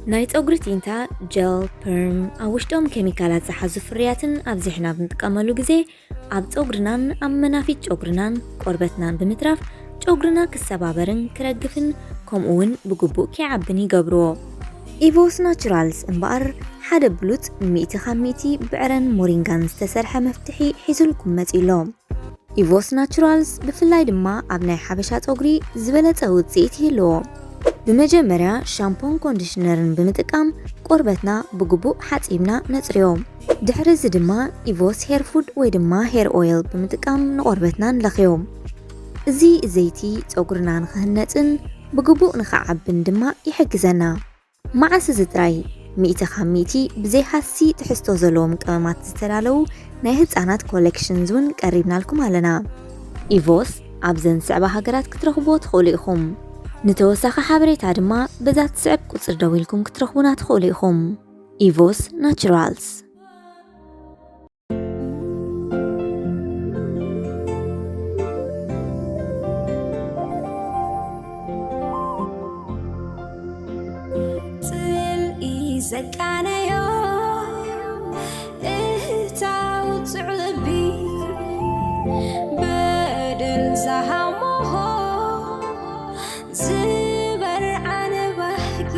ናይ ጸጉሪ ቲንታ፣ ጀል፣ ፐርም፣ ኣብ ውሽጦም ኬሚካላት ዝሓዙ ፍርያትን ኣብዚሕና ብንጥቀመሉ ግዜ ኣብ ጸጉርናን ኣብ መናፊት ጨጉርናን ቆርበትናን ብምትራፍ ጨጉርና ክሰባበርን ክረግፍን ከምኡ እውን ብግቡእ ከይዓብን ይገብርዎ። ኢቮስ ናቹራልስ እምበኣር ሓደ ብሉጽ ሚእቲ ካብ ሚእቲ ብዕረን ሞሪንጋን ዝተሰርሐ መፍትሒ ሒዙልኩም መጺኡ ኣሎ። ኢቮስ ናቹራልስ ብፍላይ ድማ ኣብ ናይ ሓበሻ ጸጉሪ ዝበለጸ ውጽኢት ይህልዎ። ብመጀመርያ ሻምፖን ኮንዲሽነርን ብምጥቃም ቆርበትና ብግቡእ ሓጺብና ነጽርዮ። ድሕሪ እዚ ድማ ኢቮስ ሄር ፉድ ወይ ድማ ሄር ኦይል ብምጥቃም ንቆርበትና ንለኽዮ። እዚ ዘይቲ ጸጉርና ንኽህነጽን ብግቡእ ንኽዓብን ድማ ይሕግዘና። መዓስ እዚ ጥራይ፣ ሚእቲ ካብ ሚእቲ ብዘይ ሃሲ ትሕዝቶ ዘለዎም ቀመማት ዝተዳለዉ ናይ ህጻናት ኮሌክሽንስ እውን ቀሪብናልኩም ኣለና። ኢቮስ ኣብዘን ዝስዕባ ሃገራት ክትረኽብዎ ትኽእሉ ኢኹም። ንተወሳኺ ሓበሬታ ድማ በዛ ትስዕብ ቁጽሪ ደዊልኩም ክትረኽቡና ትኽእሉ ኢኹም። ኢቮስ ናቹራልስ። ጽልኢ ዘቃነዮ እህታው ጽዕቢ በደል ዝሃሞሆ ዝበርዓነ ባህጊ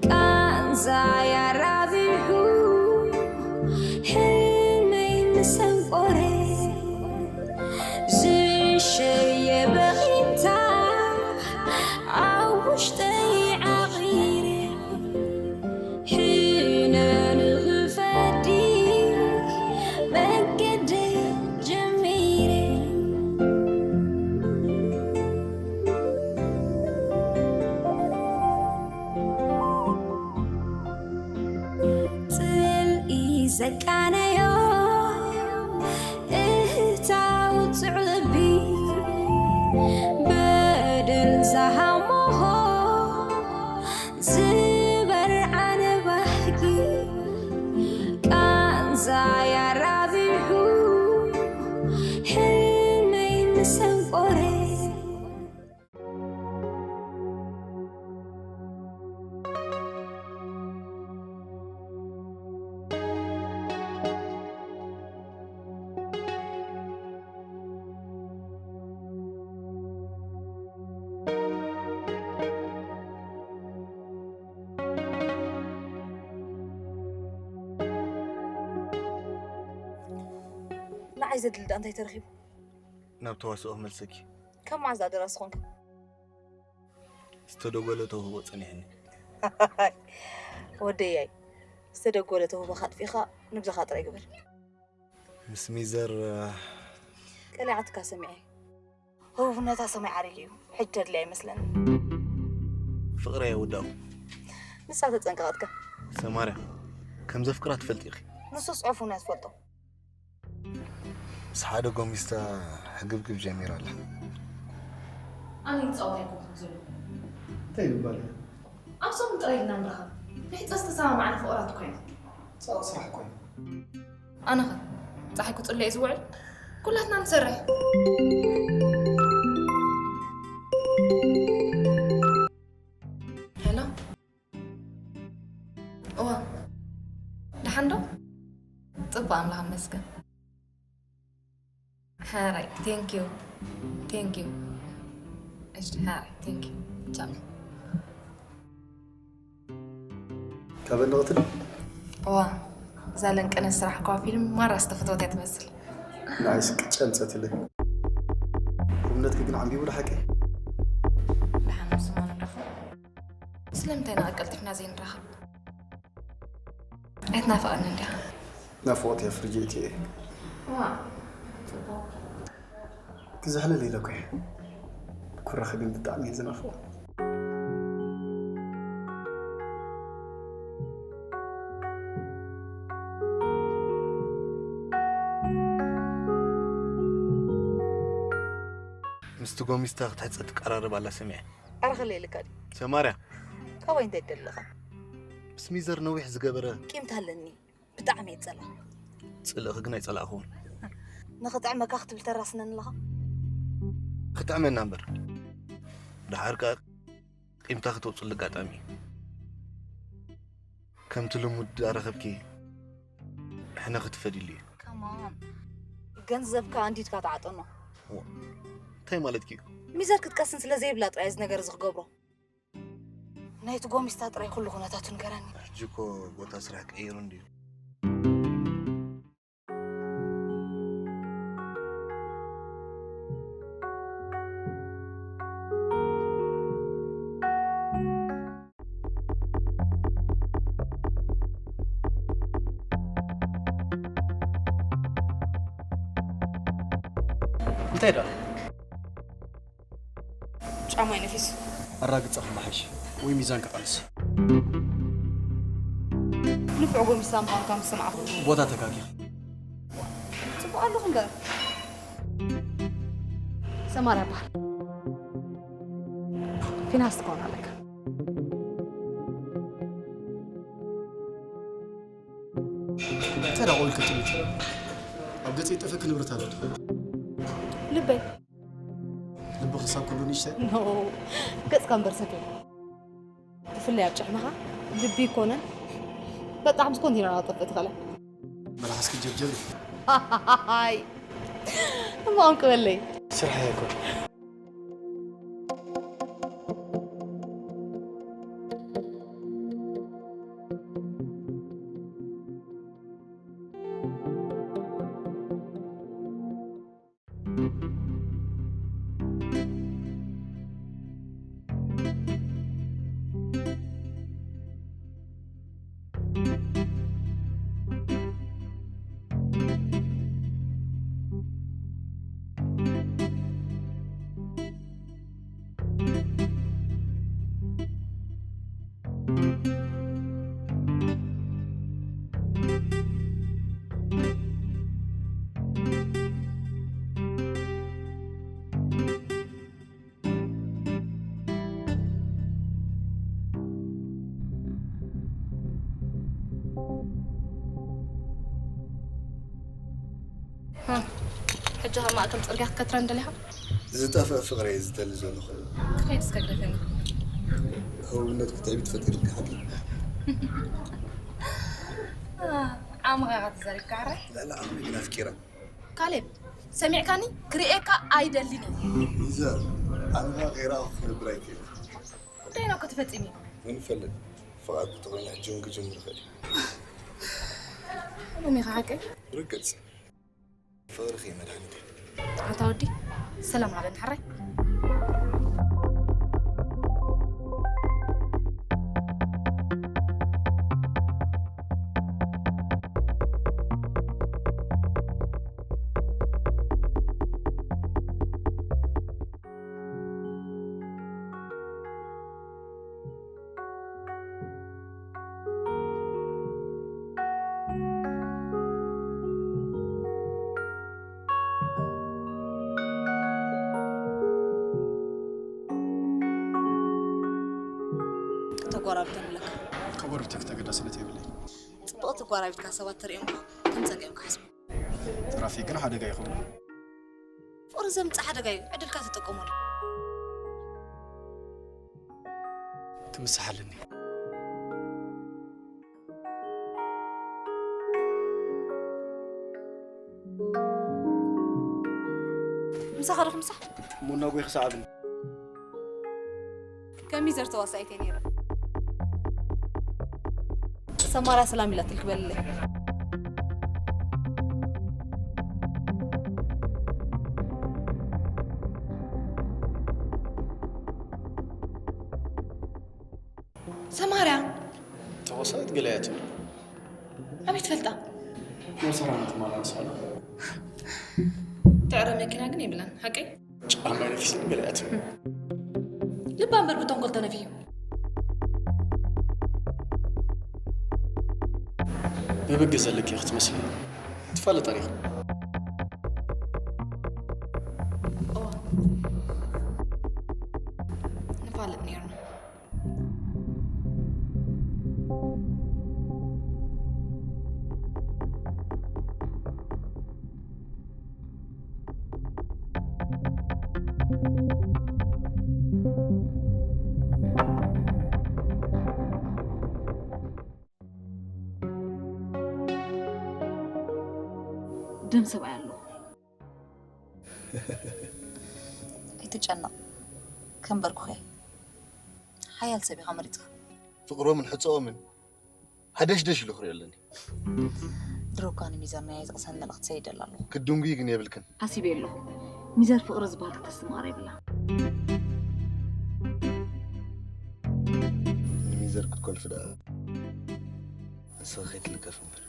ቃንዛ ያራቢሑ ሕልመይ ምሰንቆረ ዝሸየ በኺንታ ኣብ ውሽጠይ ዓቒረ ሕነ ንኽፈዲ መገደይ ጀሚረ። ጽልኢ ዘቃነዮ እህታው ጽዕቢ በደል ዝሃሞሆ ዝበርዓነ ባህጊ ቃንዛ ያራቢሑ ሕልመይ ምሰንቆረ። ንዓይ ዘድሊ ደኣ እንታይ ተረኺቡ? ናብ ተዋስኦ ክመልሰኪ። ካብ መዓዝ ደኣ ደራሲ ኾንካ? ዝተደጎለ ተውህቦ ጸኒሕኒ። ወደያይ፣ ዝተደጎለ ተውህቦኻ ኣጥፊእኻ ንግድኻ ጥራይ ግበር። ምስ ሚዘር፣ እ፣ ቀሊዓትካ ሰሚዐ። ህቡብነታ ሰማይ ዓሪጉ እዩ። ሕጂ ተድልያ ኣይመስለንን። ፍቕረይ ኣይውዳእኩ። ንሳ ተጸንቀቐትካ። ሰማርያ፣ ከም ዘፍቅራ ትፈልጢ ኢኺ። ንሱ ጽሑፍ እውን እያ ትፈልጦ። ምስ ሓደ ጎሚስታ ሕግብግብ ጀሚራ ኣላ። ኣነ ይጻወት ኣይኮንኩን ዘሎ። እንታይ ይባል? ኣብ ሰሙን ጥራይ ኢልና ንራኸብ። ብሕጸ ዝተሰማማዕና ፍቑራት እኮ ኢና። ጻቕ ስራሕ እኮ እዩ። ኣነኸ ጸሓይ ክጽሎ እየ ዝውዕል? ኩላትና ንሰርሕ። ሄሎ። እዋ፣ ደሓን ዶ? ጽቡቕ፣ ኣምላኽ ይመስገን። ሓራይ፣ ቴንክ ዩ፣ ቴንክ ዩ። እሺ፣ ሓራይ፣ ቴንክ ዩ። ቻው። ካብ እንቕትል? እዋ፣ እዛ ለንቀነ ስራሕ እኳ ፊልም ማራ ዝተፈተወት እያ ትመስል። ንዓይስ ቅጫ ኣምጸትለይ። እምነትኪ ግን ዓንቢቡ ዶ ሓቂ? ደሓን ምስ ማን ንራኸብ? ስለምንታይ ኢና ቀልጢፍና ዘይንራኸብ? ኣይትናፍቐንን ዲኻ? ናፍቖት እያ ፍርጀይቲ እየ። ዋ፣ ጽቡቕ። ክዝሕለል ኢለ እኮ እየ። ኩራኺ ግን ብጣዕሚ እየ ዝናፍቖ። ምስቲ ጎሚስታ ክትሕጸ ትቀራረብ ኣላ ሰሚዐ። ኣረ ከለ ኢልካ ድዩ? ሰማርያ። ካባይ እንታይ ትደሊ ኣለኻ? ምስ ሚዘር ነዊሕ ዝገበረ ቂምታ ኣለኒ። ብጣዕሚ እየ ዝጸልኣ። ጽልእኺ ግን ኣይጸላእኹን። ንኽጥዕመካ ክትብል ተራስነኒ ኣለኻ? ክጥዕመና እምበር። ደሓር ከኣ ቂምታ ክተውጽሉ ኣጋጣሚ። ከምቲ ልሙድ ኣረኸብኪ ሕነ ክትፈድሉ እዩ። ከማን ገንዘብካ ኣንዲድካ ተዓጠኖ። እንታይ ማለትኪ እዩ? ሚዘር ክትቀስን ስለ ዘይብላ ጥራይ እዚ ነገር እዚ ክገብሮ። ናይቲ ጎሚስታ ጥራይ ኩሉ ኩነታቱ ንገረኒ። ሕጂ እኮ ቦታ ስራሕ ቀይሩ እንድዩ። እንታይ ደኣ? ጫማይ ነፊሱ። ኣራግጻ ክመሓሽ ወይ ሚዛን ክቐንስ። ንፉዕ ጎሚስታ ምዃንካ ምስ ሰማዕኩ። ቦታ ተጋጊኺ። ጽቡቕ ኣለኹ እምበር። ሰማርያ በሃል። ፊናስ ትኸውን ኣለካ። እንታይ ደኣ ቆልካ ትብል? ኣብ ገጸይ ጠፈኪ ንብረት ኣሎ ድዩ? ልበይ። ልቢ ክሳብ ኩሉ ንእሽተይ? ኖ፣ ገጽካ እምበር ሰፊሕ። ብፍላይ ኣብ ጭሕምኻ ልቢ ይኮነን። በጣዕሚ ስኮን ዲና ጠፍእ ትኸለ። መልሓስኪ ጀብጀብ። ኣይ፣ እሞ ኣንቅበለይ። ስራሕ ኣይኮን። ሕጂ ካብ ማእከል ጽርግያ ክትከትረን ደሊኻ? ዝጠፍእ ፍቕሪ እየ ዝደሊ ዘለኹ። ክኸይድ እስከ ግደፈኒ። ህውነት ክትዕቢ ትፈቅድልካ ሓቂ። ዓምኻ ኢኻ ተዛሪብካ፣ ሕራይ? ልዕሊ ዓቕሚ ግን ኣፍቂረ። ካሌብ፣ ሰሚዕካኒ? ክርእየካ ኣይደልን እየ። ሚዘር፣ ኣነ ኸኣ ከይረኣኹ ክነብር ኣይክእልን። ጉዳይና እኮ ተፈጺሙ እዩ። መን ይፈልጥ? ፍቓድኪ ተኾይኑ ሕጂ እውን ክጅምር ይኽእል እዩ። መን ኢኻ ሓቀይ? ርግጽ። ፍቕርኺ እዩ መድሃኒተይ። ኣታ ወዲ፣ ሰላም ሃበኒ ሕራይ። ተጎራብተን ኣለካ። ካብ ጎረቤትኪ ተገዳስነት የብለይ። ጽቡቕ ትጓራቢትካ ሰባት ተሪኦም ከም ጸገም ክሓስቡ። ትራፊክ ግን ሓደጋ ይኸውን። ፍቕሪ ዘምጽእ ሓደጋ እዩ። ዕድልካ ተጠቀመሉ። ክምስሓለኒ። ምሳኻ ዶ ክምሳሕ? ሞናጎይ ክሰዓብኒ። ከሚዘር ተዋሳኢት እየ ነይረ። ሰማርያ ሰላም ኢላትልክ በልለይ። ሰማርያ ተዋሳኢት ገለ እያ ትብል። ኣበይ ትፈልጣ? መሰራን ትመላለስ ኣላ። ትዕረ መኪና ግን የብላን፣ ሓቀይ? ጫማ ነፊስ ገለ እያ ትብል። ልባ እምበር ብተንኮል ተነፊሑ። ብብግ ዘለኪ ክትመስሊ ትፋለጣ ዲኺ? እዋ፣ ንፋለጥ ነይርና። ደም ሰብኣይ ኣለዎ። ኣይትጨነቕ፣ ከም በርኩኸ ሓያል ሰብ ኢኻ መሪፅካ። ፍቕሮምን ሕፀኦምን ሓደሽደሽ ኢሉ ክሪኦ ኣለኒ። ድሮ እኳ ንሚዛን ናይ ዝቕሰን መልእኽቲ ሰይደላ ኣለኹ። ክድንጉይ ግን የብልክን። ሓሲበ ኣለኹ። ሚዛን ፍቕሪ ዝበሃል ክተስተማቕራ ይብላ። ንሚዘር ክትኮልፊ ደኣ ንስኺ ከይትልከፍ እምበር።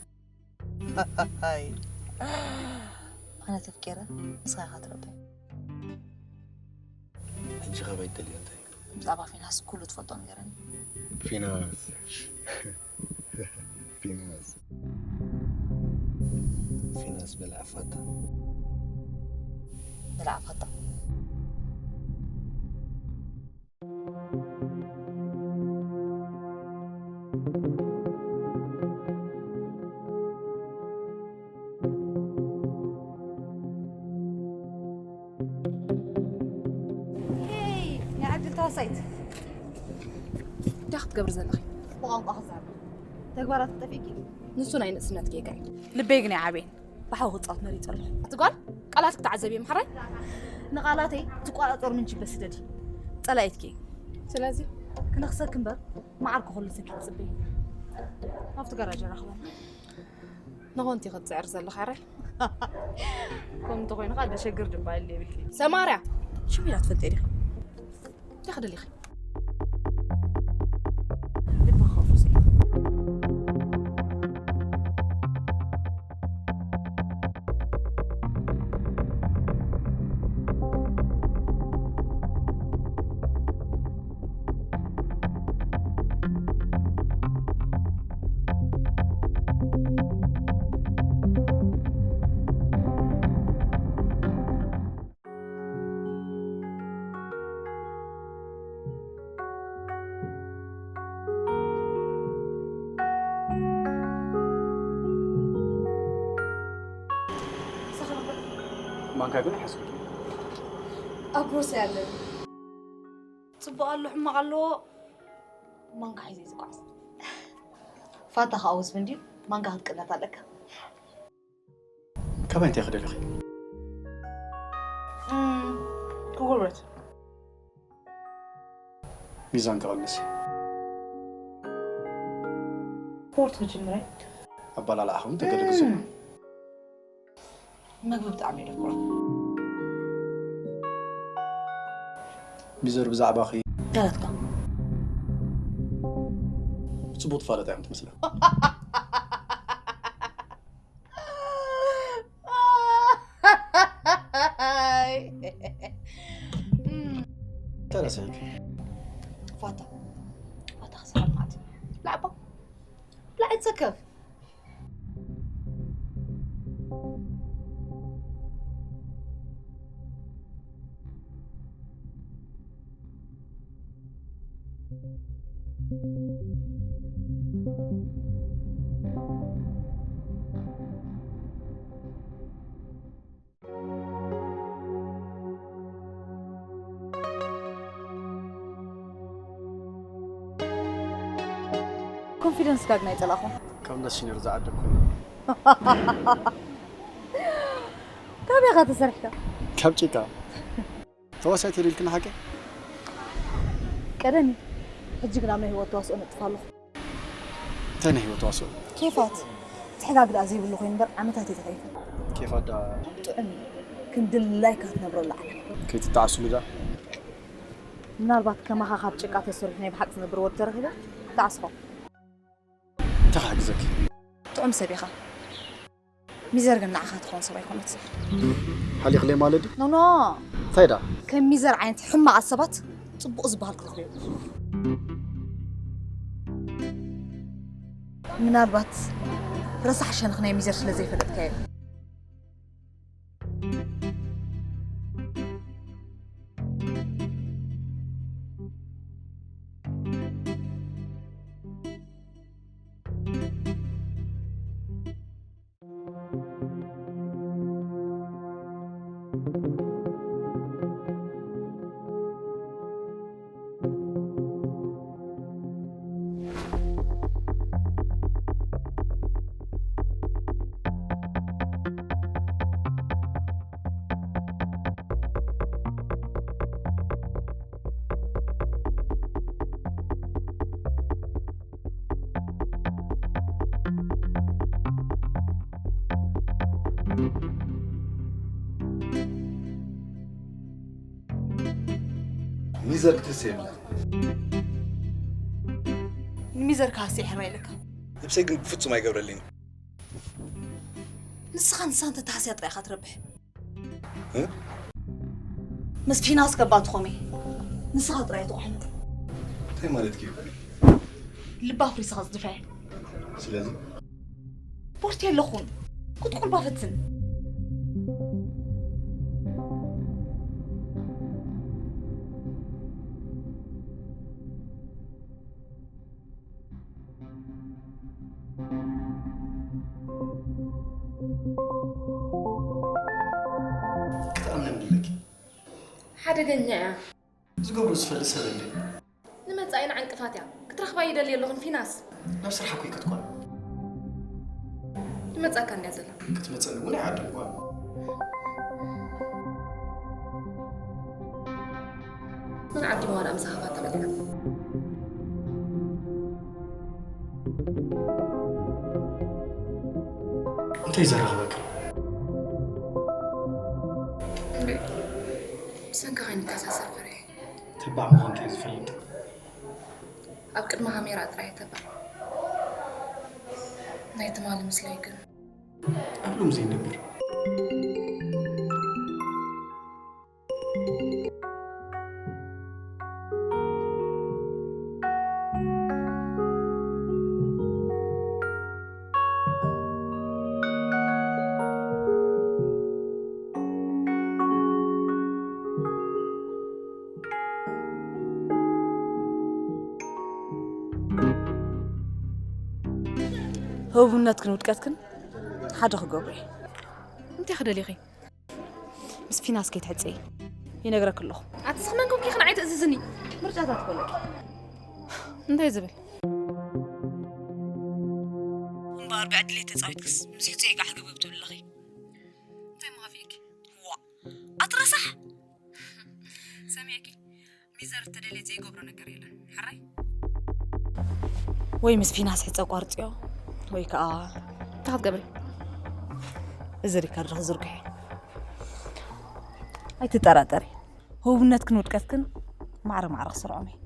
ኣነ ተፍቂረ ንስኻ ኢኻ ትረብሕ። ሕጂ ካባይ ትደልዮ እንታይ? ብዛዕባ ፊናስ ኩሉ ትፈልጦ ንገረኒ። ፊናስ ፊናስ ፊናስ በልዓ ፋታ። በልዓ ፋታ። ሄይ ናይ ዕድል ተዋሳኢት። እንታይ ክትገብሪ ዘለኺ? ብቋንቋ ክዛረብ ተግባራት ጠፊእኪ። ንሱ ናይ ንእስነት ጌጋ እዩ። ልበይ ግን ኣይዓበየን። ብሓው ክፃወት መሪፀ ኣለኹ። ኣቲ ጓል ቃላት ክትዓዘብ እየ ምሓራይ። ንቓላተይ ትቋፃፀር ምንቺ በስደዲ። ፀላኢትኪ። ስለዚ ክነኽሰክ እምበር መዓር ክኾልሰኪ ትፅበይ። ኣብቲ ገራጅ ራኽበና። ንኾንቲ ክትፅዕር ዘለኻ ራይ። ከምቲ ኮይኑ ከዓ ደሸግር ድባል የብልኪ። ሰማርያ ሽም ኢላ ትፈልጥ ዲኺ? እንታይ ክደሊኺ? ልባ ከፍርስ እየ። ማንካ ግን ኣይሓዝኩትን። ኣብ ቦርሳ ያለ ጽቡቕ ኣሎ ሕማቕ ኣለዎ። ማንካ ሒዘ ዝጓዓዝ ፋታ ከዓ ወስብ እንድዩ ማንካ ክትቅነት ኣለካ። ካባይ እንታይ ክደልኺ? ክጉልበት ሚዛን ክቐንስ። ስፖርት ክጅምረ ኣባላልዓኻ እውን ተገድግዞ። ምግቢ ብጣዕሚ የደፍሮ። ሚዘር ብዛዕባኺ ገለትካ ብፅቡቅ ትፋለጥ እዮም ትመስላ። ተረሰይክ ፋታ ፋታ ክስሓብ ማለት እዩ። ብላዕባ ብላዕ ይትሰከፍ። ኮንፊደንስ ጋግ ናይ ጸላኹ ከም ደስ ሲነር ዝዓደኩ ካበይ ኢኻ ተሰሪሕካ? ካብ ጭቃ ተዋሳይ ተደልክና ሓቂ ቀደም እዩ። ሕጂ ግን ኣብ ናይ ህይወት ተዋስኦ ነጥፍ ኣለኹ። እንታይ ናይ ህይወት ተዋስኦ ኬፋት ትሕጋግ ደኣ ዘይብሉ ኮይኑ እምበር ዓመታት እዩ ተኸይፈ ኬፋት ደኣ ጥዑም እዩ። ክንድላይካ ክትነብረሉ ዓለም ከይትጣዕስሉ ደኣ ምናልባት ከማኻ ካብ ጭቃ ተሰሪሑ ናይ ብሓቂ ዝነብር ወዲ ተረኺበ ተዓስፎ እንታይ ክሕግዘኪ ጥዑም ሰብ ኢኻ። ሚዘር ግን ንዓኻ ትኸውን ሰብ ኣይኮነት። ሓሊኽለይ ማለት ድዩ ኖ ኖ እንታይ ደኣ ከም ሚዘር ዓይነት ሕማቓት ሰባት ጽቡቕ ዝበሃል ክትረኽቦ ምናልባት ረሳሕ ሸነኽ ናይ ሚዘር ስለ ዘይፈለጥካዮ ሚዘር ክትህሰ የብላ። ንሚዘር ክሃሲ ይሕራ ኢለካ። ነብሰይ ግን ብፍጹም ኣይገብረልኝ። ንስኻ ንሳ እንተ ተሃስያ ጥራይ ኢኻ ትረብሕ። እ? ምስ ፊናስ ከባ ትኾሚ። ንስኻ ጥራይ ትቑሕም። እንታይ ማለት እዩ? ልባ ኣፍሪስኻ ዝድፋየ። ስለዚ? ቦርቲ ኣለኹን። ቁጥቁልባ ፈትን። ክትኣምነኒ ኣለኪ። ሓደገኛ እያ። ዝገብሮ ዝፈልጥ ሰብ የለን። ንመጻኢና ዕንቅፋት እያ። ክትረኽባ ይደሊ ኣለኹን ፊናስ። ናብ ስራሕ እኮ ይከድኳ። ንመጻካ እንድያ ዘላ። ክትመጸኒ እውን ኣይዓደምኳን። መን ዓዲምዋ ደኣ ምሳኻ ተበልዓ? እንታይ ዘራኽበካ? እምበይ፣ ብሰንካ ከይንተኣሳሰር ፈሪሐ። ተባዕ ምዃንካ እየ ዝፈልጥ። ኣብ ቅድሚ ካሜራ ጥራይ ተባዕ። ናይ ትማሊ ምስለይ ግን ኣብ ሎም ዘይነብር። ህቡብነትክን ውድቀትክን ሓደ ክገብሮ እየ። እንታይ ክደሊኺ? ምስ ፊናስ ከይትሕጽይ ይነግረክ ኣለኹ። ኣቲ ስኽመን ኮንኪ ክናዓይ ትእዝዝኒ። ምርጫታት ኮነኪ። እንታይ ዝብል? እምበኣር ብዕድለይ ተጻዊትክስ ምስ ሕጹየይ ጋሕ ግብብ ትብል ኣለኺ። እንታይ ምኸፍየኪ? ዋ፣ ኣቲ ረሳሕ! ሰሚዕኪ? ሚዘር እተደልየ ዘይገብሮ ነገር የለን። ሕራይ? ወይ ምስ ፊናስ ሕጸ ቋርጽዮ፣ ወይ ከኣ እንታይ ክትገብሪ? እዚ ሪከርድ ክዝርግሕ እየ። ኣይትጠራጠሪ። ህቡብነትክን ውድቀትክን ማዕረ ማዕረ ክስርዖም እየ።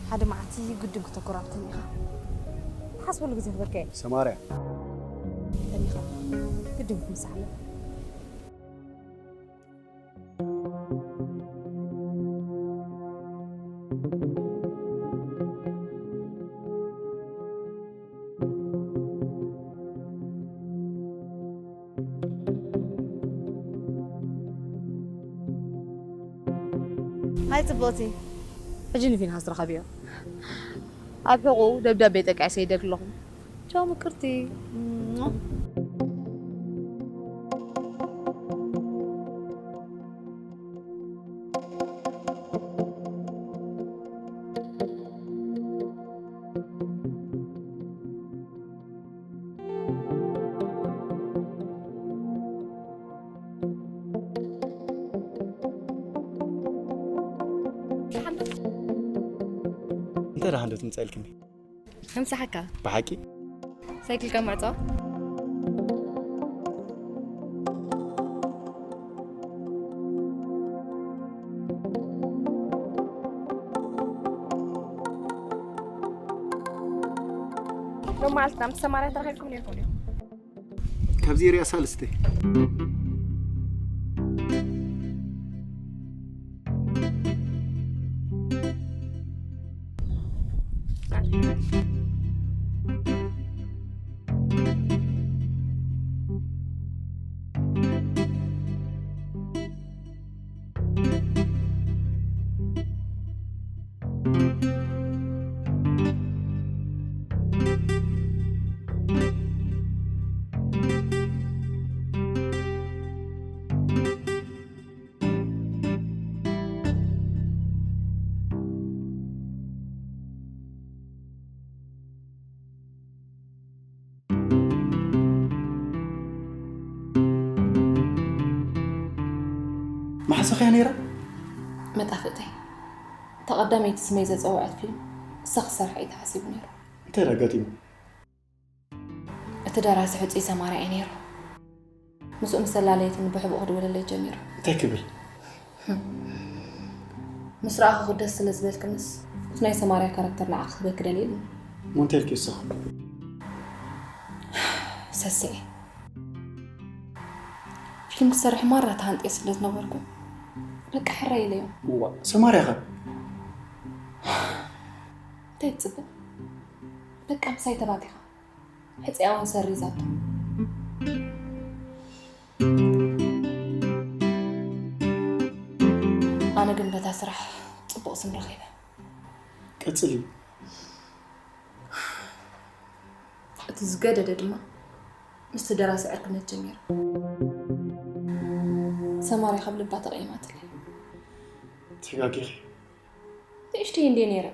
ሓደ መዓልቲ ግድን ክተኮራብተኒ ኢኻ። ትሓስበሉ ግዜ ክበካ እየ። ሰማርያ። ተኒኻ ግድን ክንሳሕ ኣለና። ሃይ ጽብቕቲ፣ ሕጂ ንፊንሃስ ርኸብዮ። ኣብ ሕቑኡ ደብዳቤ ጠቂዐ ሰይደልኪ ኣለኹ። ቻው ምቅርቲ። እንታይ ደኣ ሃንደበት ምጻእ ኢልክኒ? ከምሳሓካ። ብሓቂ? ሳይክል ካብ ማዕጾ? ሎም መዓልትና ምስ ሰማርያ ተራኺብኩም ነይርኩም ዲኹም? ካብዚ ርያ ሳልስቲ። መሓሰኽያ ነይራ? መጣፍእተይ፣ እታ ቀዳመይቲ ስመይ ዘጸውዐት ፊልም እሳ ክትሰርሕ እዩ ተሓሲቡ ነይሩ። እንታይ ደኣ ኣጋጢሙ? እቲ ደራሲ ሕጹይ ሰማርያ እዩ ነይሩ። ምስኡ ምስ ተላለየትኒ ብሕቡእ ክድውለለይ ጀሚሩ። እንታይ ክብል? ምስ ረኣኹኺ ደስ ስለ ዝበልክንስ፣ እቲ ናይ ሰማርያ ካራክተር ንዓኺ ክህበኪ ደልየ ኢሉኒ። እሞ እንታይ ኢልኪ ንስኺ? ሰስኤ። ፊልም ክሰርሕ ማራ ተሃንጥየ ስለ ዝነበርኩ፣ በቃ ሕራይ ኢለዮ። እዋ፣ ሰማርያ ኸ? እንታይ ትጽበ? በቃ ምሳይ ተባቲኻ። ሕጽያ እውን ሰሪዛቶ። ኣነ ግን በታ ስራሕ ጽቡቕ ስም ረኺበ። ቀጽሊ። እቲ ዝገደደ ድማ ምስቲ ደራሲ ዕርክነት ጀሚረ። ሰማሪ ካብ ልባ ተቐይማትለይ። ተጋጊኺ። ንእሽተይ እንድየ ነይረ።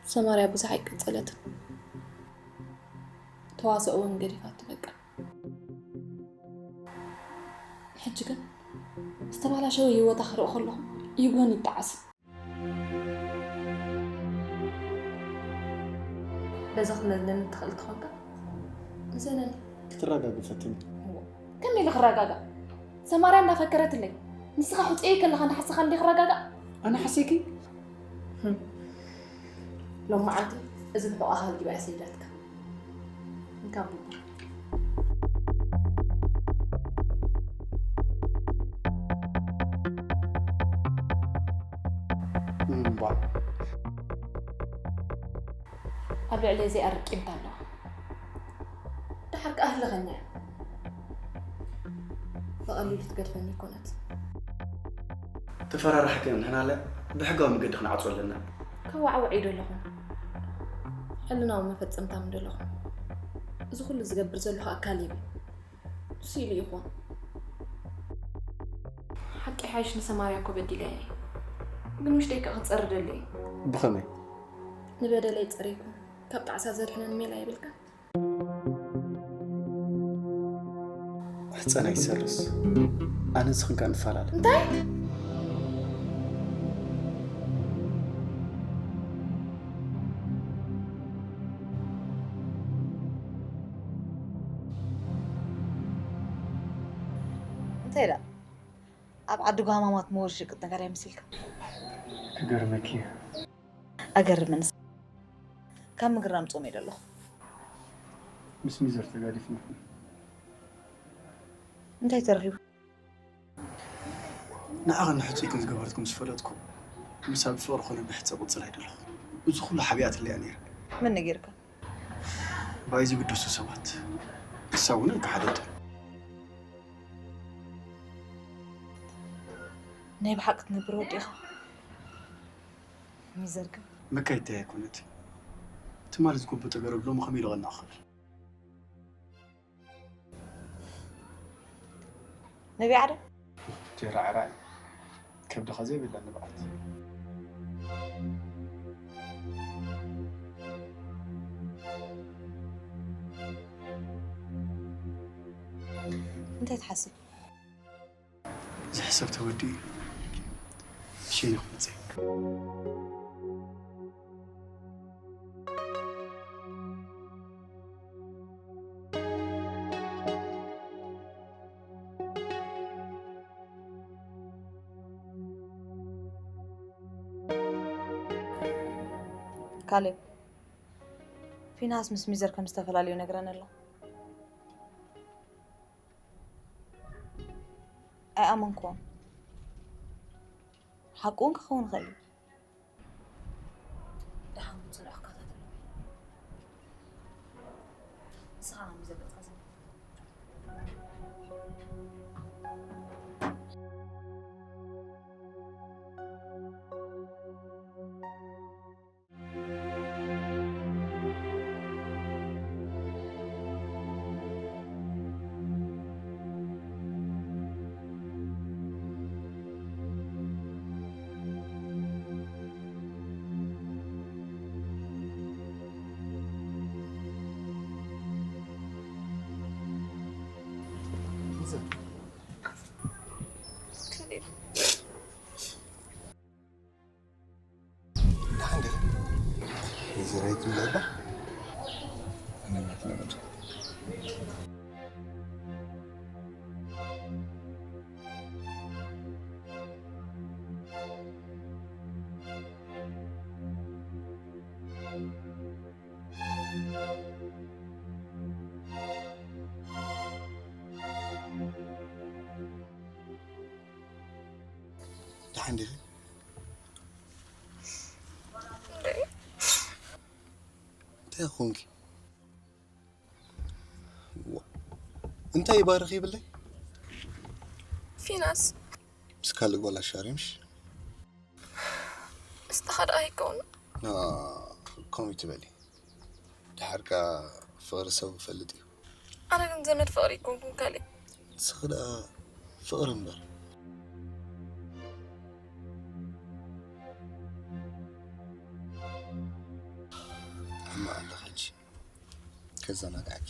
ሰማርያ ብዙሕ ኣይቀጸለትን። ተዋስኦ እውን ገዲፋቶ በቃ። ሕጂ ግን ዝተባላሸወ ህይወታ ክርኢ ከለኹ ይጎን ይጣዓስ። በዛ ክመዝነኒ ትኽእል ትኾንካ? ምዘነኒ። ክትረጋጊ ፈትኒ። እዎ። ከመይ ኢለ ክረጋጋእ? ሰማርያ እንዳፈከረትለይ። ንስኻ ሕጽየይ ከለኻ እንዳሓሰኻ እንዲ ክረጋጋእ? ኣነ ሓስየኪ? ህም። ሎም መዓልቲ እዚ ብሕቑ ኣኻል ጊባ እያ ሰይዳትካ። እንካ ቡቡ። እምቧ። ኣብ ልዕሊ እዚ ኣርቂምታ ኣለዋ። ደሓር ከኣ ህልኸኛ እያ። ብቐሊሉ ትገድፈኒ ኣይኮነት። ተፈራራሕቲ እንሕናለ ብሕጋዊ መገዲ ክንዓጾ ኣለና። ከዋዕውዕ እዩ ደለኹም። ሕልናዊ መፈጸምታ ምን ደለኹም። እዚ ኩሉ ዝገብር ዘለኹ ኣካል እዩ። ንሱ ኢሉ ይኹን። ሓቂ ሓይሽ ንሰማርያ እኮ በዲለ እየ። ግን ውሽጠይ ከኣ ክጸሪ ደልየ። ብኸመይ? ንበደለይ ጸሪኩ ካብ ጣዕሳ ዘድሕነኒ ሜላ የብልካን? ሕጸን ኣይሰርስ። ኣነ ንስኽን ከኣ ንፈላለ። እንታይ? እንታይ ደኣ? ኣብ ዓዲ ጓማማት መወር ሽቅጥ ነገር ኣይመስልካ? ክገርመኪ እዩ። ኣገርምንስ። ካብ ምግርራም ጾም እየ ዘለኹ። ምስ ሚዘር ተጋዲፍና። እንታይ ተረኺቡ? ንዓኽን ንሕጹይክን ዝገበረትኩም ምስ ፈለጥኩ፣ ምሳ ብፍቕሪ ኮነ ብሕጸ ቅጽል ኣይደለኹ። እዚ ኩሉ ሓቢኣትለይ እያ ነይራ። መን ነጊርካ? ባይ ዝግደሱ ሰባት። ንሳ እውን ኣይከሓደትን። ናይ ብሓቂ ትነብር ወዲ ኢኻ። ሚዘር ግን? መካይድተይ ኣይኮነትን። ትማሊ ዝጎበጠ ገረብ ሎሚ ከመይ ኢሉ ቀናዕ ክብል? ነቢዓ ዶ? ጀራዕራዕ ከብድኻ ዘይብላ ንብዓት። እንታይ ትሓስብ? ዝሕሰብ ተወዲኡ ሽይነ ክመጽእ። ካሌብ፣ ፊናስ ምስ ሚዘር ከም ዝተፈላለዩ ነግረን ኣሎ። ኣይኣመንኩዎን። ሓቁ እውን ክኸውን ይኽእል እዩ። ደሓን ዲኺ? ይዝረይት ይለባ? ኣነኛት ነበር። ደሓን ዲኺ? እንታይ ኾንኪ? ዋ፣ እንታይ ይባርኽ ይብለይ? ፊናስ። ምስ ካልእ ጓል ኣሻሪምሽ? ምስታኻ ደኣ ኣይከውን። ና፣ ከምኡ ትበሊ። ድሓር ከኣ ፍቕሪ ሰብ ይፈልጥ እዩ። ኣነ ግን ዘመድ ፍቕሪ ኣይኮንኩን ካልእ። ንስኺ ደኣ ፍቕሪ እምበር። ሕማቕ ኣለኻ ሕጂ። ከዘናግዓኪ።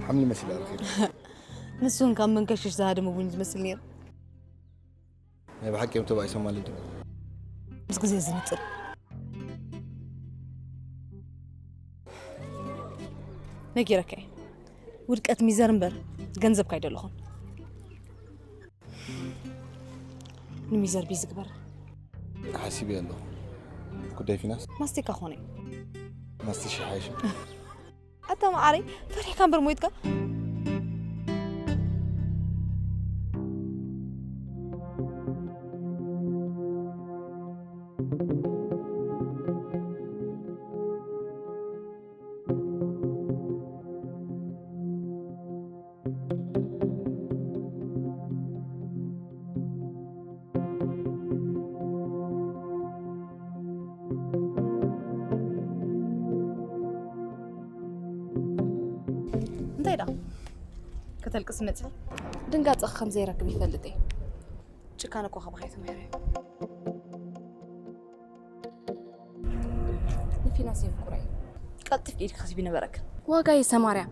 ሓምሊ መሲላ ረኺብ። ንሱ እውን ካብ መንከሽሽ ዝሃደመ ቡን ዝመስል ነይሩ። ናይ ብሓቂ እዮም ተባኢሶም ማለት ድዩ? ምስ ግዜ ዝንጽር። ነጊረካ እየ። ውድቀት ሚዘር እምበር ገንዘብካ ኣይደለኹን። ንሚዘር ቢዚ ግበር። ሓሲበ ኣለኹ። ጉዳይ ፊናስ? ማስቲካ ኾነ። ማስቲሽ ይሓይሽ። ኣታ መዓረይ፣ ፈሪሕካ እምበር ሞይትካ። እንታይ ደኣ? ከተልቅስ መጺኻ? ድንጋጸ ከም ዘይረክብ ይፈልጥ እየ። ጭካነ እኮ ካባኻ እየ ተማሂረ። ንፊናስ የፍቅሮ እዩ። ቀልጢፍ ኢድኪ ክትህቢ ነበረክ። ዋጋ እዩ ሰማርያ።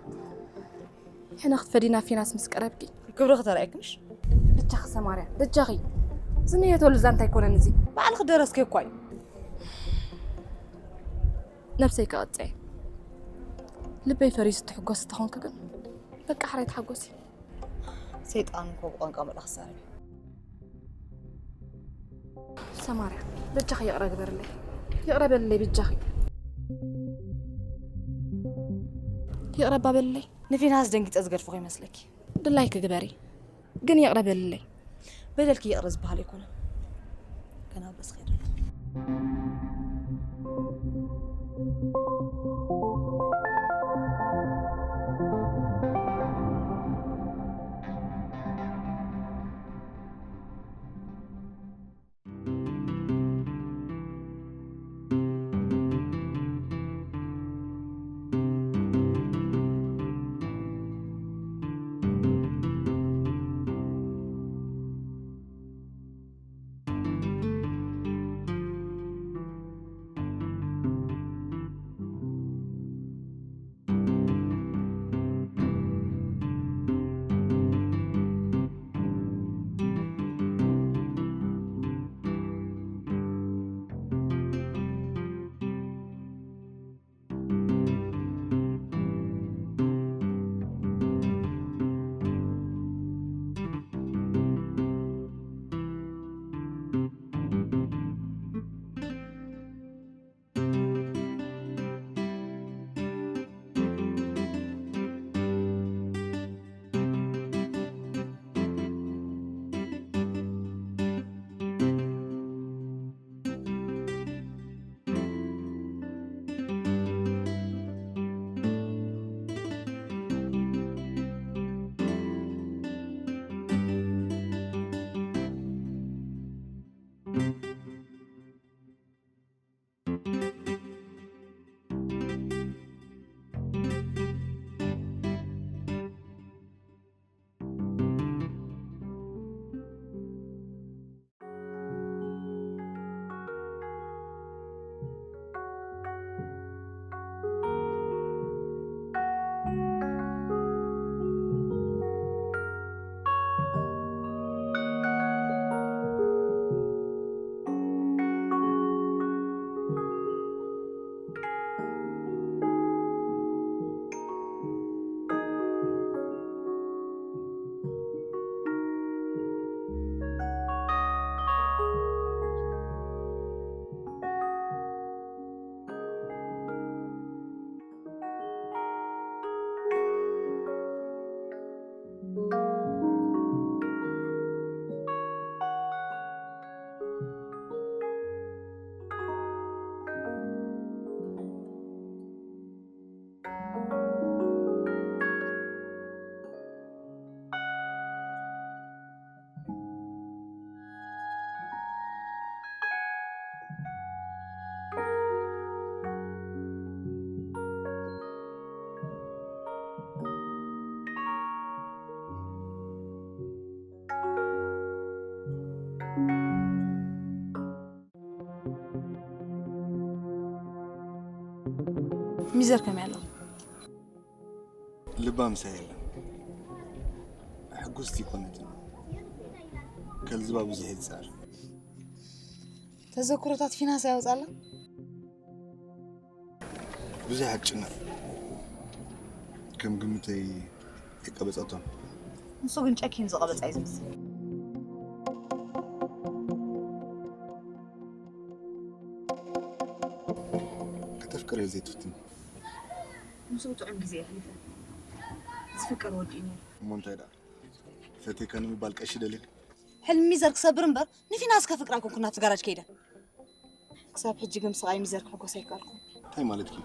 ሕነ ክትፈዲ ናብ ፊናስ ምስ ቀረብኪ። ክብሪ ክተርኣየክንሽ። ብቻኺ ሰማርያ፣ በጃኺ። ዝንየተሉ ዛንታ ኣይኮነን እዚ። ባዕልኺ ደረስኪ እኳ እዩ። ነብሰይ ክቐጽዕ። ልበይ ፈሪሱ ትሕጎስ ተኾንኪ ግን፣ በቃ ሕራይ ተሓጎሲ። ሰይጣን እኮ ብቋንቋ መልኣኽ ዝዛረብ እዩ። ሰማርያ፣ በጃኺ ይቕረ ግበርለይ። ይቕረ በልለይ በጃኺ። ይቕረ እባ በልለይ። ንፊናስ ደንጊጸ ዝገድፎ ከይመስለኪ። ድላይኪ ግበሪ። ግን ይቕረ በልለይ። በደልኪ ይቕረ ዝበሃል ኣይኮነን። ገና ኣብ ርእስኺ የድሎ። ሚዘር ከመይ ኣሎ? ልባ ምሳይ የለን። ሕጉስቲ ይኮነትን። ከልዝባ ብዙሕ ይጻር። ተዘክሮታት ፊናስ ያወጻላ። ብዙሕ ኣጭነቕ። ከም ግምተይ ይቀበጸቶም። ንሱ ግን ጨኪን ዝቐበጻ እዩ ዝመስል። ከተፍቅር እየ ዘይትፍትን። ምስኡ ጥዑም ግዜ የሕሊፈ። ዝፍቀር ወዲ እዩ ነይሩ። እሞ እንታይ ደኣ? ፈቴካ ንምባል ቀሺ ደሊኺ? ሕልሚ ሚዘር ክሰብር እምበር ንፊናስ ከፍቅራ ኣይኮንኩን ናብቲ ጋራጅ ከይደ። ክሳብ ሕጂ ግን ስቓይ ሚዘር ክሕጎስ ኣይከኣልኩን። እንታይ ማለትኪ?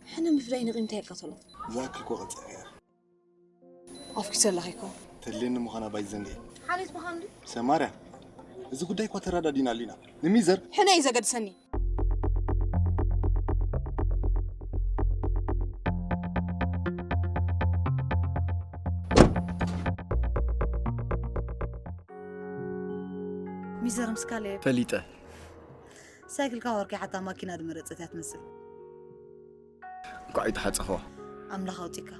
ሕነ ምፍዳይ ንቒም እንታይ የቃተሎ? ዝኣክል እኮ ቀጸለ እያ። ኣፍኪሰ ኣለኺ እኮ። ተድልየኒ ምዃና ባይዘንግዒ። ሓሌት ምዃን ድዩ? ሰማርያ፣ እዚ ጉዳይ እኳ ተረዳዲና ኣሊና። ንሚዘር ሕነ እዩ ዘገድሰኒ። ሚዘር ምስ ካሌብ ፈሊጠ። ሳይክልካ ወርቂ ሓታ ማኪና ድመረጸት እያ ትመስል። እንኳዕ ኣይተሓጸኽዋ። ኣምላኽ ኣውጺካ።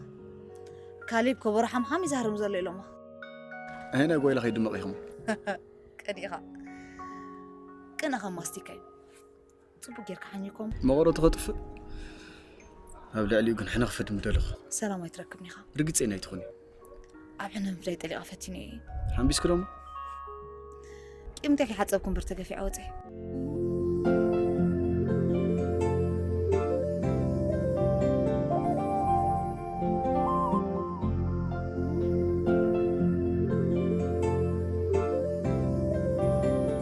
ካሌብ ከበሮ ሓምሓም ይዛህርም ዘሎ ኢሎማ። ኣሄና ጓይላ ከይድመቕ ኢኹም። ቀኒኻ። ቅነ ከም ማስቲካ እዩ። ጽቡቅ ጌርካ ሓኒኮም። መቐረቱ ከጥፍእ ኣብ ልዕሊኡ ግን ሕነ ክፈዲ ምደለኹ። ሰላም ኣይትረክብን ኢኻ። ርግጸ ናይ ትኹን እዩ። ኣብ ሕነ ምፍዳይ ጠሊቓ ፈቲነ እየ። ሓምቢስኪ ዶሞ? ቂምተይ ከይሓጸብኩ እምበር ተገፊዐ ወጸ።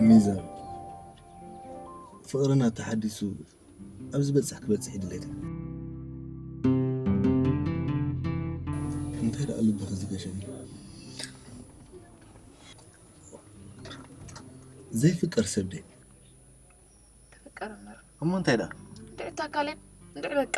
ሚዛን ፍቕርና ተሓዲሱ ኣብ ዝበጽሕ ክበጽሕ ይድለየት። እንታይ ደኣ ልብኺ ዝገሸኒ? ዘይፍቀር ሰብ ደይ ተፈቀረ እምበር እሞ እንታይ ደኣ? እንድዒ እታ ካሌብ እንድዒ በቃ።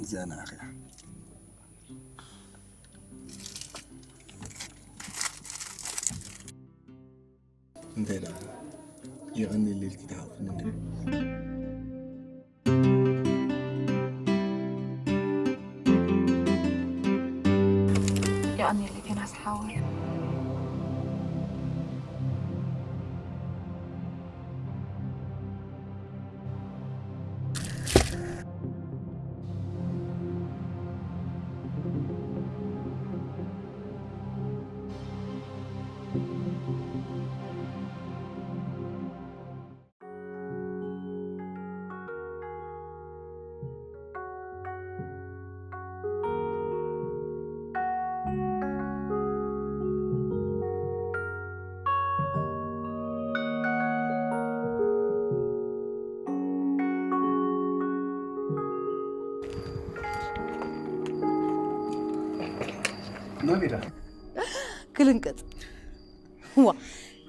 እዚኣ ንዓኺ እያ። እንታይ ደኣ? የቐንየለይ ኢልኪ ትሓቑፍኒ እንድዒ። የቐንየለይ ቴናስ ሓወይ። ናበይ ደኣ? ክልንቅጥ። ዋ፣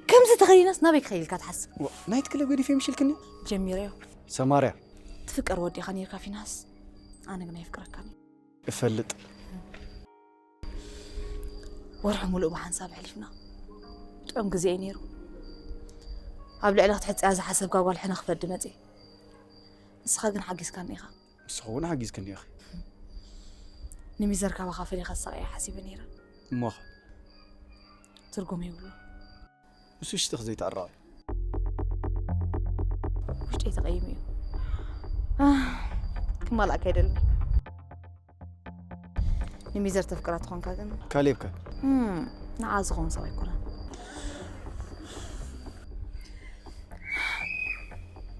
ከምዚ ተኸዲነስ ናበይ ክኸይድ ኢልካ ትሓስብ? ዋ፣ ናይት ክለብ ገዲፈ ምሽልክኒ። ጀሚረዮ። ሰማርያ። ትፍቀር ወዲኻ ነይርካ ፊናስ፣ ኣነ ግን ኣይፍቅረካን እየ። እፈልጥ። ወርሒ ሙሉእ ብሓንሳብ ኣሕሊፍና። ጥዑም ግዜ እዩ ነይሩ። ኣብ ልዕሊ ክትሕጽያ ዝሓሰብካ ጓል ሕነ ክፈዲ መጽየ። ንስኻ ግን ሓጊዝካኒ ኢኻ። ንስኻ እውን ሓጊዝክኒ ኢኺ። ንሚዘር ካባኻ ፈሊኻ ዝሳቐያ ሓሲበ ነይረ። እሞኸ? ትርጉም የብሉ። ምስ ውሽጥኺ ዘይተዕረቒ። ውሽጠይ ተቐይሙ እዩ። ኣህ፣ ክማላእካ ኣይደልን። ንሚዘር ተፍቅራ ትኾንካ ግን ካሌብከ? እም፣ ንዓ ዝኸውን ሰብ ኣይኮነን።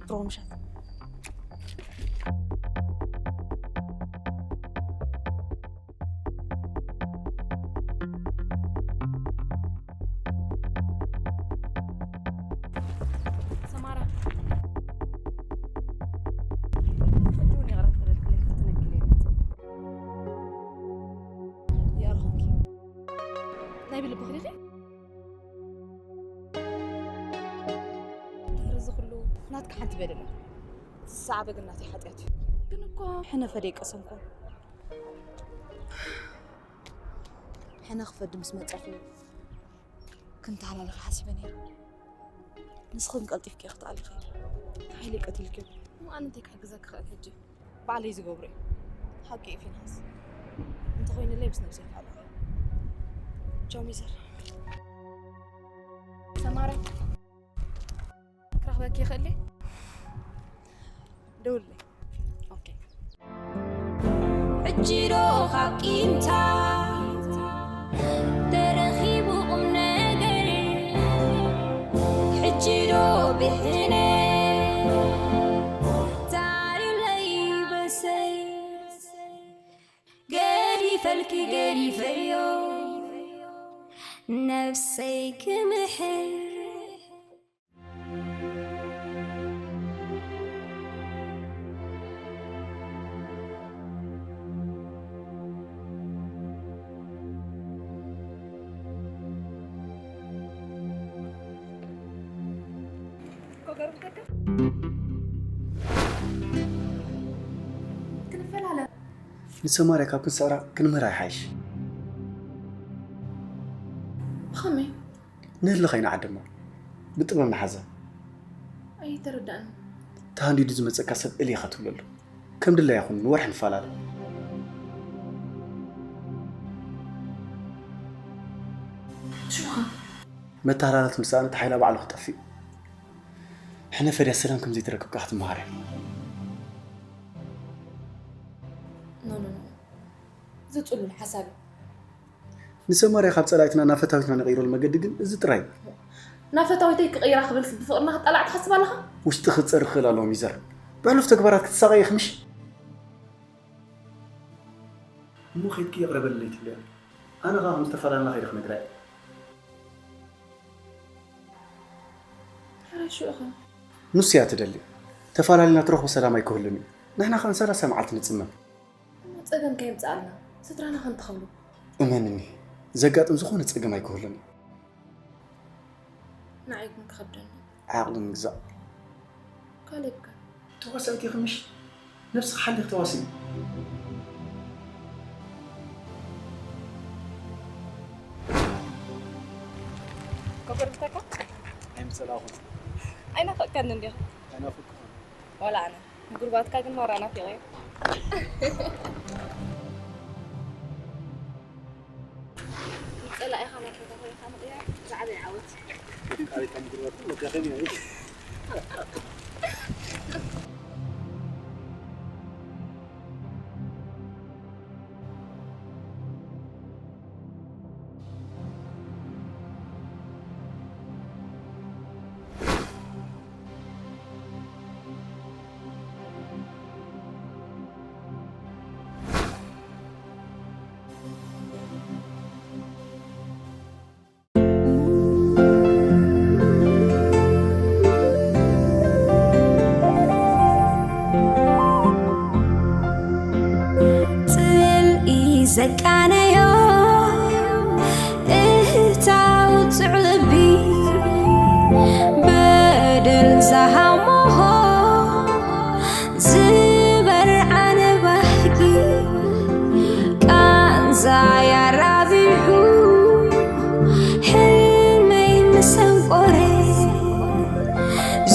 ብሩኽ ምሸት። ሰማራ፣ ሕጂ እውን ይቕረ ክተበልክለይ ክትነግር እየ መፅእ። ይቕረ ኾንኪ። ናይ ብልብኺ ዲኺ? ድሕሪ እዚ ኩሉ ናትኪ ሓንቲ በደል። ዝሰዓበ ግን ናተይ ሓጢኣት እዩ። ግን እኮ ሕነ ፈደይ ቀሰምኩም። ሕነ ክፈዲ ምስ መጻኹ ክንተሃላለኽ ሓሲበ ነይረ። ንስኽን ቀልጢፍኪ ኢኺ ተኣሊኺ። ሓይሊ ቀቲልኪ። እሞ ኣነ እንታይ ክሕግዘኪ ክኽእል ሕጂ? ባዕለይ ዝገብሮ እዩ። ሓቂ እዩ ፊንሃስ። እንተኾይኑለይ ምስ ነብሰይ ይፋለኹ። ቻው ሚዘር። ሰማረ፣ ክረኽበኪ ይኽእል ድየ? ደውልለይ። ኦኬ። ሕጂ ዶ ካብ ቂምታ ተረኺቡ ቁም ነገር? ሕጂ ዶ ብሕነ ታሪለይ በሰይ? ገዲፈልኪ ገዲፈዮ ነፍሰይ ክምሕር። ክንፈላለ። ንሰማርያ ካብ ክንስዕራ ክንምህራ ይሓይሽ። ብኸመይ? ንህሊ ከይንዓድማ ብጥበብ ንሓዛ። ኣይተረዳእን። ተሃንዲዱ ዝመጸካ ሰብ እልየ ከትብለሉ። ከም ድላያ ኩን ንወርሒ ንፈላለ። ሽምኻ? መተሃላላት ምስ ሰኣነት ሓይላ ባዕሉ ክጠፍእ። ሕነ ፈድያ ሰላም ከም ዘይትረክብ ከኣ ክትመሃር እያ። ኖ፣ ኖ፣ ኖ። እዚ ጽሉል ሓሳብ እዩ። ንሰማርያ ካብ ጸላኢትና ናብ ፈታዊትና ንቐይረሉ መገዲ ግን እዚ ጥራይ እዩ። ናብ ፈታዊተይ ክቕይራ ክብል ብፍቕርና ክጣላዕ ትሓስብ ኣለኻ? ውሽጥኺ ክጸሪ ክኽእል ኣለዎ ሚዘር። ብሕሉፍ ተግባራት ክትሳቐይ ኢኺ ምሽ? እሞ ከይድኪ ይቕረ በልለይ ትብልያ። ኣነ ኸኣ ከም ዝተፈላለና ከይደ ክነግራ እየ። ሕራይ ሽዑ ኸ? ንሱ እያ ትደሊ። ተፈላለና ትረኽቦ ሰላም ኣይክህሉን እዩ። ንሕና ኸኣ ንሰላሳ መዓልቲ ንጽመም። እሞ ጸገም ከየምጽኣልና፣ ስድራና ከ እንታይ ክብሉ? እመንኒ፣ ዘጋጥም ዝኾነ ጸገም ኣይክህሉን እዩ። ንዓይ ግን ክኸብደኒ። ዓቕሊ ምግዛእ። ካሌብ ከ? ተዋሳኢት ኢኺ ምሽ? ነብስኺ ሓሊኺ ተዋስኢ። ከጎርብተካ? ኣይምጸላእኹን። ኣይናፈቅካንን ዲኻ? ኣይናፈቅኩን። ዋላ ኣነ። ጉርባትካ ግን ማራ ናፊቐዮ። ንጸላኢኻ ናብ ፈታዊኻ ምቕያር ዝዓበየ ዓወት። ኣፍቃሪት ካብ ጉርባትኩም መዳኸሚ እዩ። ጽልኢ ዘቃነዮ እህታው ጽዑል ልቢ፣ በደል ዝሃሞሆ ዝበርዓነ ባህጊ፣ ቃንዛይ ኣራቢሑ ሕልመይ ምሰንቆረ፣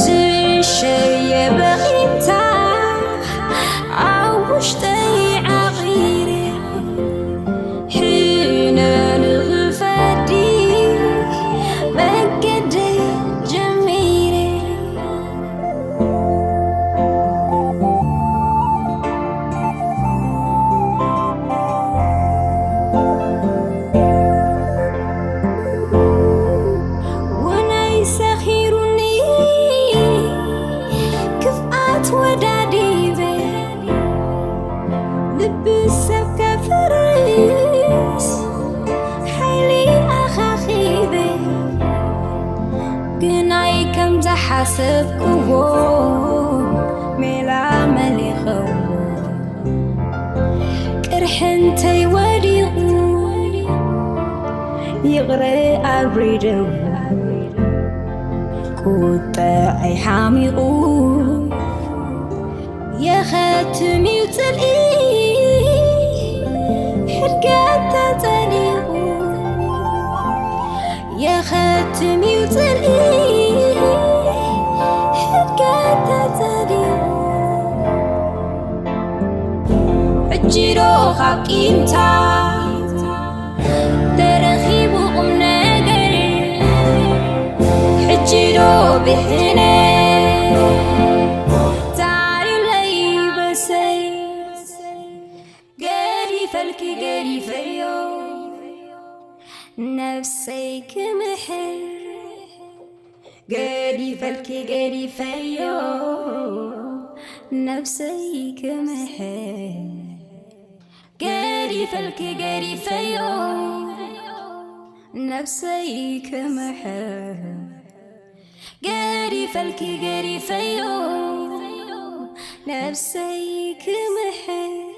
ዝሸየበ ቂምታ ኣብ ውሽጠይ ዓቒረ፣ ሕነ ንኽፈዲ መገደይ ጀሚረ። ወናይ ሰኺሩኒ ክፍኣት ወዳዲበ፣ ልቢ ሰብ ከፍርስ ሓይሊ ኣኻኺበ፣ ግናይ ከም ዝሓሰብክዎ ሜላ መሊኸዎ። ቅርሒ እንተይ ወዲቑ ይቕረ ኣብሪደዎ፣ ቁጠዐይ ሓሚቑ የኸትም እዩ ጽልኢ ሕድገት ተጸሊቑ። የኸትም እዩ ጽልኢ ሕድገት ተጸሊቑ። ሕጂ ዶ ካብ ቂምታ ተረኺቡ ቁም ነገር? ሕጂ ዶ ብሕነ ዛሪለይ በሰይ? ገዲፈልኪ ገዲፈዮ ነፍሰይ ክምሕር፣ ገዲፈልኪ ገዲፈዮ ነፍሰይ ክምሕር፣ ገዲፈልኪ ገዲፈዮ ነፍሰይ ክምሕር፣ ገዲፈልኪ ገዲፈዮ ነፍሰይ ክምሕር።